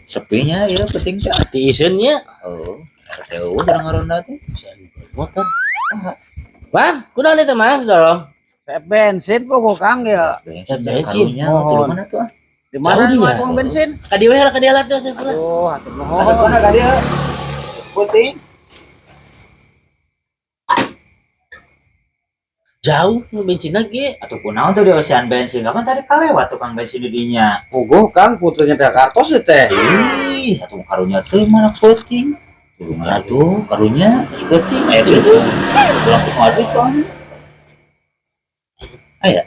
Sepinya ya penting teh. Tiiseun nya. Oh, RT udah ngaronda tuh. Motor. Bang, kunaon eta mah dorong? Bensin pokok, Kang, ya. Bensin, Bensin. karunya, Mohon. turun mana tuh ah? Di mana Jauh nih dia. tukang bensin? Ka dieu we lah, ka dieu lah tuh asup lah. Aduh, hatur nuhun. Asup mana ka dieu? Peuting. Jauh bensin ge. Atuh kunaon tuh di ocean bensin? Kan tadi kalewat tukang bensin di dinya. Puguh, Kang, putunya teh kartos ieu teh. Ih, atuh karunya teh mana peuting. Tulungan atuh karunya geus peuting aya duit tuh. Pulang ku duit soalnya. Aya.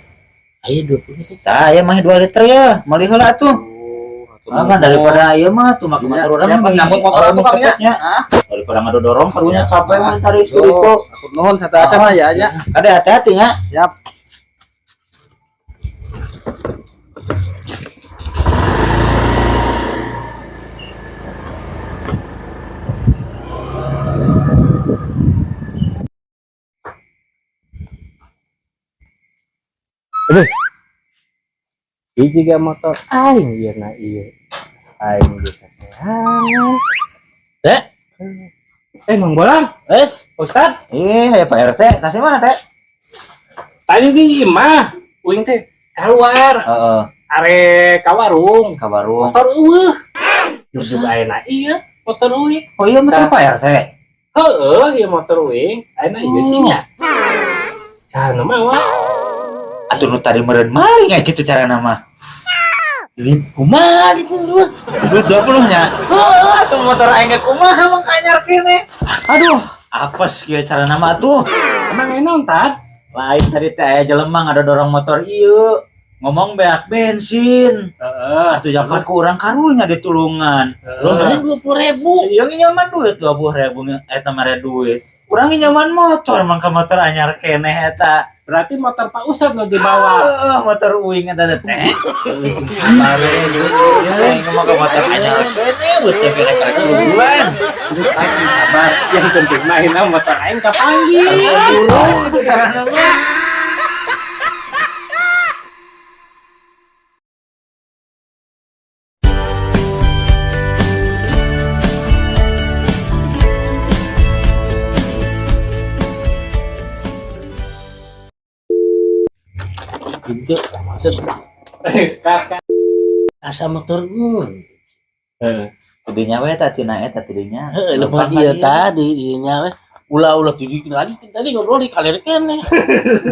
Aya 20. Saya mah 2 liter ya, meuli heula atuh. Aduh, hatur Ah, kan daripada ieu mah tuh make motor urang Siapa mah nyambut motor orang atuh, Kang, ya? cepetnya. Hah? Daripada ngadodorong karunya Siap. capek mah tarik Aduh, itu. hatur nuhun satu acan lah ya nya. Ada hati-hati nya. Siap. Ieu juga motor aing ieu na ieu. Aing bisa teangan. Teh? Eh, Mang Bolang. Eh? Ustad, Ih, aya Pak RT, tasnya mana teh? Tadi di imah uing teh keluar Heeh, arek ka warung. Ka warung. Motor eueuh. Terus ayeuna ieu motor uing. Oh iya motor Pak RT. Heeh, ieu motor uing. Ayeuna ieu sih nya. Saha nu mawa? Atuh nu tadi meureun maling aya kitu carana mah. Duit kumaha itu dua? Duit 20 nya. Heeh, atuh motor aing ge kumaha mah kanyar kene. Aduh, apes kieu carana mah atuh. Emang aya naon, Tad? Lain tadi teh aya jelema ngadodorong motor ieu. Ngomong beak bensin. Heeh. Atuh japat ku urang karunya ditulungan. Lo meureun 20.000. Yang nyaman duit 20.000 eta mere duit. Urang nyaman motor mangka motor anyar keneh eta. Berarti motor Pak Ustad nu dibawa. Heeh, motor uing eta teh. Sing sabar we, geus we. Aing ngomong ke motor anyar keneh beuteung keneh karek bulan. Geus aing sabar. Yang penting mah ayeuna motor aing kapanggih. Burung itu carana mah. Gitu. Set Kakak. asa motor. Heeh. Tidinya we eta tina eta tidinya. Heeh, lepas dia tadi ieu nya we. Ulah-ulah tadi tadi tadi ngobrol di kaler keneh.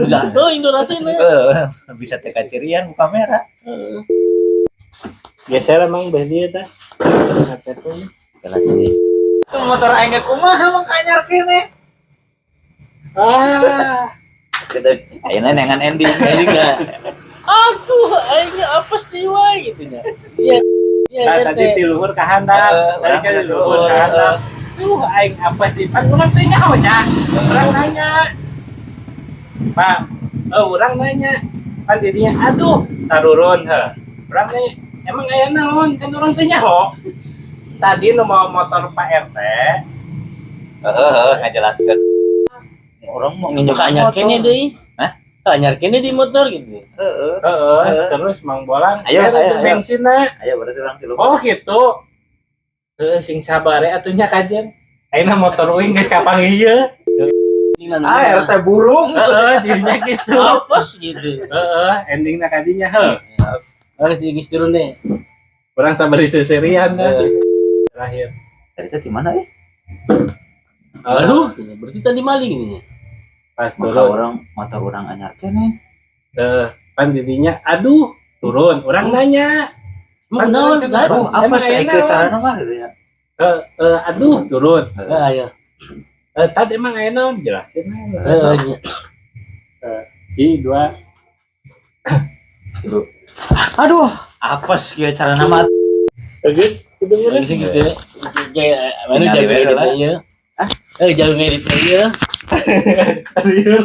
Ulah teuing durasina. Heeh, bisa teh kacirian bu kamera. Heeh. Geser emang beh dia teh. HP teh. Kelas deui. Tuh motor aing ge kumaha mah kanyar keneh. Ah, Ayeuna nengan ending ending lah. Aduh, aing apes deui wae gitu nya. Iya. Iya, nah, tadi teh. di luhur ka handap. Heeh, Tadi kan di urang luhur ka handap. Duh, aing apa sih? Pan urang teh nyaho nya. Urang nanya. Pak, eh urang nanya. Pan didinya aduh, tarurun heuh. Urang nanya, emang aya naon? Kan urang teh nyaho. Tadi nu mau motor Pak RT, Heeh, heeh, ngajelaskeun. Orang mau nginjem Ka anyar keneh deui. Hah? Ka anyar keneh di motor gitu. Heeh. heeh, Heeh. terus Mang Bolang, Ayo, "Eh, ayo, itu ayo. bensinna." Ayo berarti urang tilu. Oh gitu. Heeh, sing sabar ya atuh nya kajen. Ayeuna motor uing geus kapanggih ieu. Ah, RT burung. Heeh, dirinya gitu. Apes gitu. Heeh, endingna kadinya heuh. Harus digis turun deh. Urang sabar diseserian dah. Heeh. Terakhir. Tadi teh di mana eh? Aduh, berarti tadi maling ini nya. Pas Maka turun. orang motor urang anyar keneh. Eh, pan dirinya aduh, turun. Urang nanya. Emang naon tadi? Aduh, apa Emang sih aya ke naon? carana mah gitu ya. Eh, eh, aduh, turun. Heeh, ayo. Eh, tadi emang aya naon? Jelasin aja. Heeh, nya. Ji, dua. Aduh, apes kieu carana mah. Geus, gitu meureun. Geus gitu. Kayak mana Tinggal jago di edit lah. ieu. Eh, jago ngedit ieu. Aduh.